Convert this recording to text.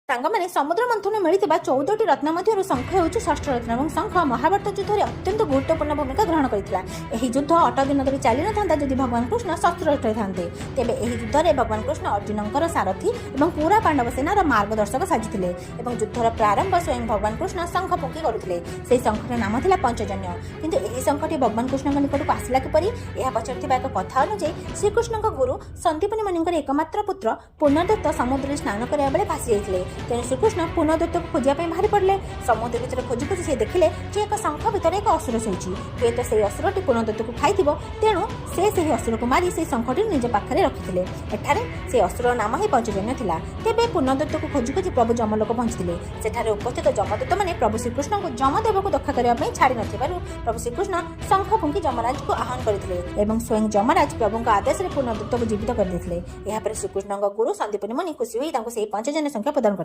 ସାଙ୍ଗମାନେ, ସମୁଦ୍ର ମନ୍ଥନରୁ ମିଳିଥିବା 14ଟି ରତ୍ନ ମଧ୍ୟରୁ ଶଙ୍ଖ ହେଉଛି ଷଷ୍ଠ ରତ୍ନ ଏବଂ ଶଙ୍ଖ ମହାଭାରତ ଯୁଦ୍ଧରେ ଅତ୍ୟନ୍ତ ଗୁରୁତ୍ୱପୂର୍ଣ୍ଣ ଭୂମିକା ଗ୍ରହଣ କରିଥିଲା। ଏହି ଯୁଦ୍ଧ 18 ଦିନ ଧରି ଚାଲିନଥାନ୍ତା, ଯଦି ଭଗବାନ କୃଷ୍ଣ ଶସ୍ତ୍ର ଉଠାଇଥାନ୍ତେ। ତେବେ ଏହି ଯୁଦ୍ଧରେ ଭଗବାନ କୃଷ୍ଣ ଅର୍ଜୁନଙ୍କର ସାରଥୀ ଏବଂ ପୁରା ପାଣ୍ଡବ ସେନାର ମାର୍ଗଦର୍ଶକ ସାଜିଥିଲେ ଏବଂ ଯୁଦ୍ଧର ପ୍ରାରମ୍ଭ ସ୍ୱୟଂ ଭଗବାନ କୃଷ୍ଣ ଶଙ୍ଖ ଫୁଙ୍କି କରୁଥିଲେ। ସେହି ଶଙ୍ଖର ନାମ ଥିଲା ପଞ୍ଚଜନ୍ୟ। କିନ୍ତୁ ଏହି ଶଙ୍ଖଟି ଭଗବାନ କୃଷ୍ଣଙ୍କ ନିକଟକୁ ଆସିଲା କିପରି? ଏହା ପଛରେ ଥିବା ଏକ କଥା ଅନୁଯାୟୀ, ଶ୍ରୀକୃଷ୍ଣଙ୍କ ଗୁରୁ ସନ୍ଦୀପନୀ ମୁନିଙ୍କର ଏକମାତ୍ର ପୁତ୍ର ପୂର୍ଣ୍ଣଦତ୍ତ ସମୁଦ୍ରରେ ସ୍ନାନ କରିବା ବେଳେ ଭାସି ଯାଇଥିଲେ। ତେଣୁ ଶ୍ରୀକୃଷ୍ଣ ପୂର୍ଣ୍ଣଦତ୍ତକୁ ଖୋଜିବା ପାଇଁ ବାହାରି ପଡ଼ିଲେ। ସମୁଦ୍ର ଭିତରେ ଖୋଜି ଖୋଜି ସେ ଦେଖିଲେ ଯେ ଏକ ଶଙ୍ଖ ଭିତରେ ଏକ ଅସୁର ଶୋଇଛି। ହୁଏତ ସେହି ଅସୁରଟି ପୂର୍ଣ୍ଣଦତ୍ତକୁ ଖାଇଥିବ। ତେଣୁ ସେ ସେହି ଅସୁରକୁ ମାରି ସେହି ଶଙ୍ଖଟି ନିଜ ପାଖରେ ରଖିଥିଲେ। ଏଠାରେ ସେ ଅସୁରର ନାମ ହିଁ ପଞ୍ଚଜନ୍ୟ ଥିଲା। ତେବେ ପୂର୍ଣ୍ଣଦତ୍ତକୁ ଖୋଜି ଖୋଜି ପ୍ରଭୁ ଯମଲୋକ ପହଞ୍ଚିଥିଲେ। ସେଠାରେ ଉପସ୍ଥିତ ଯମଦୂତମାନେ ପ୍ରଭୁ ଶ୍ରୀକୃଷ୍ଣଙ୍କୁ ଯମଦେବକୁ ଦେଖା କରିବା ପାଇଁ ଛାଡ଼ି ନଥିବାରୁ ପ୍ରଭୁ ଶ୍ରୀକୃଷ୍ଣ ଶଙ୍ଖ ଫୁଙ୍କି ଯମରାଜକୁ ଆହ୍ୱାନ କରିଥିଲେ ଏବଂ ସ୍ୱୟଂ ଯମରାଜ ପ୍ରଭୁଙ୍କ ଆଦେଶରେ ପୂର୍ଣ୍ଣଦତ୍ତକୁ ଜୀବିତ କରିଦେଇଥିଲେ। ଏହାପରେ ଶ୍ରୀକୃଷ୍ଣଙ୍କ ଗୁରୁ ସନ୍ଦୀପନୀ ମୁନି ଖୁସି ହୋଇ ତାଙ୍କୁ ସେହି ପଞ୍ଚଜନ୍ୟ ଶଙ୍ଖ ପ୍ରଦାନ କରିଥିଲେ।